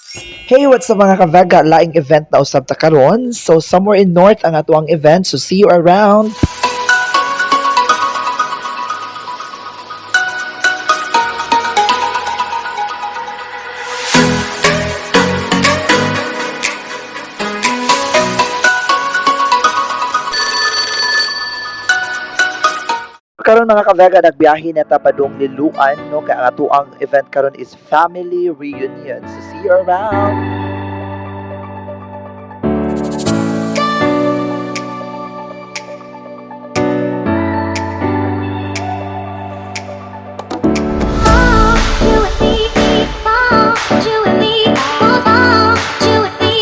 Hey, what's up, mga ka-Vega? Laing event na usab ta karon. So somewhere in North ang atuang event. So see you around. Karon, mga ka-Vega, nagbiyahe na ta padung Liloan, no, kay ang atuang event karon is family reunion. So see you around. You and me, oh, you and me, oh, you and me,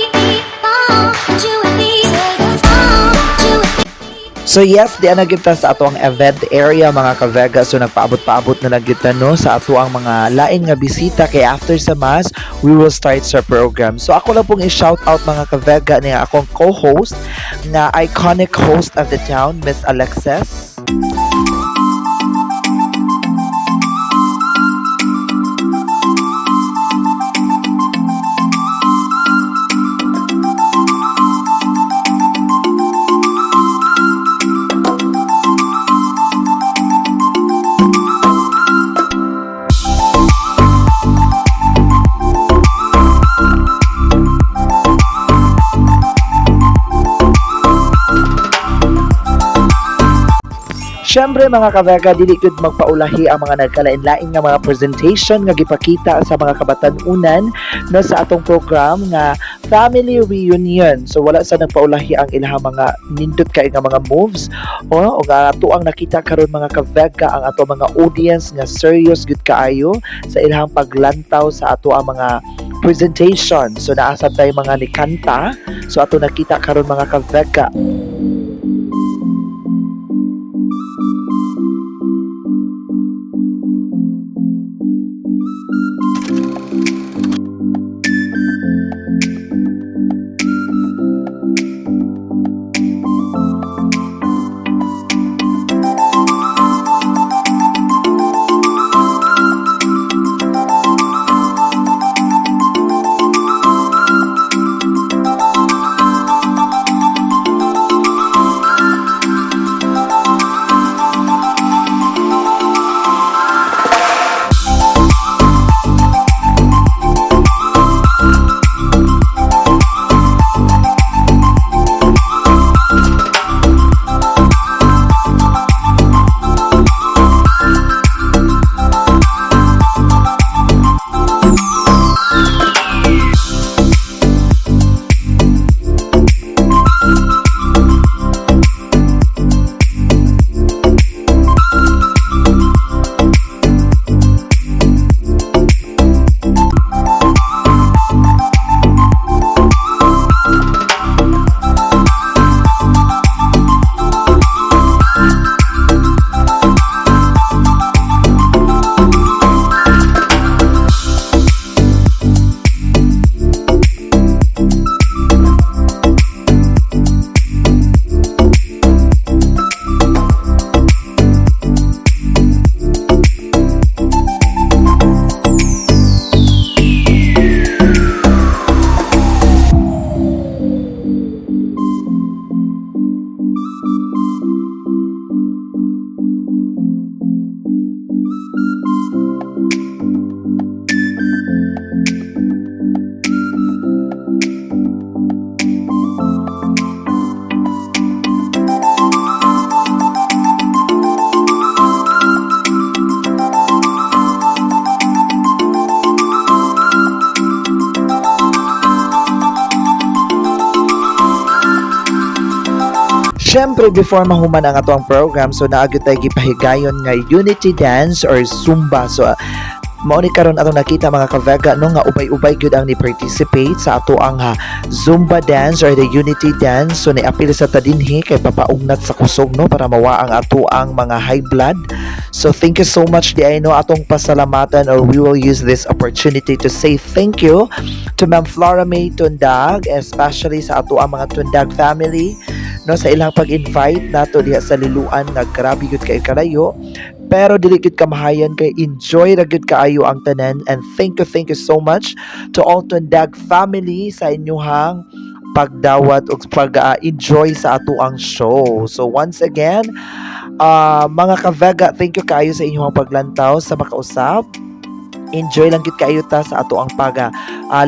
oh, you and me, oh, you and me. So yes, di na gyud ta sa atoang event area, mga ka-Vega. So nagpaabot-paabot na lang gyud ta, no, sa atoang mga lain nga bisita kay after sa mass, we will start sa program. So ako lang pong i-shout out, mga ka-Vega, ni akong co-host nga iconic host of the town, Miss Alexis. Siyempre, mga ka-Vega, dili gud magpaulahi ang mga nagkalain-lain nga mga presentation nga gipakita sa mga kabatan-unan, no, sa atong program nga family reunion. So wala sa nagpaulahi ang ilang mga nindot kay nga mga moves o nga ato ang nakita karon, mga ka-Vega, ang ato mga audience nga serious gud kaayo sa ilang paglantaw sa ato ang mga presentation. So naa sad tay mga nikanta. So ato nakita karon, mga ka-Vega. Siyempre, before mahuman ang atoang program, so naa gyud tay gipahigayon nga unity dance or Zumba. So, mao ni karon atong nakita, mga ka-Vega, no, nga ubay-ubay gyud ang ni-participate sa ato ang Zumba dance or the unity dance. So ni-apil sa ta dinhi kay papaungnat sa kusog, no, para mawa ang ato ang mga high blood. So thank you so much diay, no, atong pasalamatan or we will use this opportunity to say thank you to Ma'am Flora May Tundag, especially sa ato ang mga Tundag family, no, sa ilang pag-invite nato diha sa Liloan nga grabe gyud kay kalayo. Pero dili gyud kamahayan kay enjoy ra gyud kaayo ang tanan, and thank you so much to all Tundag family sa inyuhang pagdawat ug pag-enjoy sa atoang show. So once again, mga ka-Vega, thank you kaayo sa inyong paglantaw sa makausap. Enjoy lang gyud kaayo ta sa atoang pag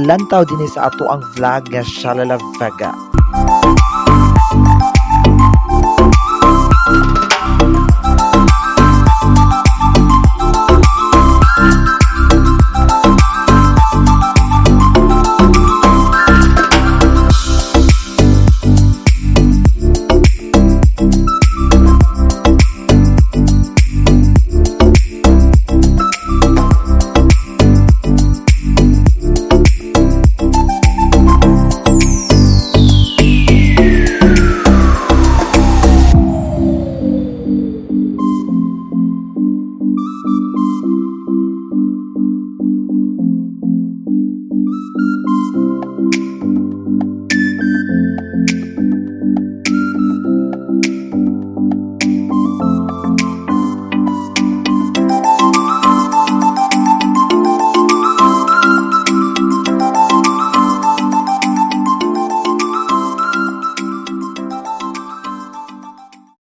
lantaw dinhi sa atoang vlog nga Shalala Vega.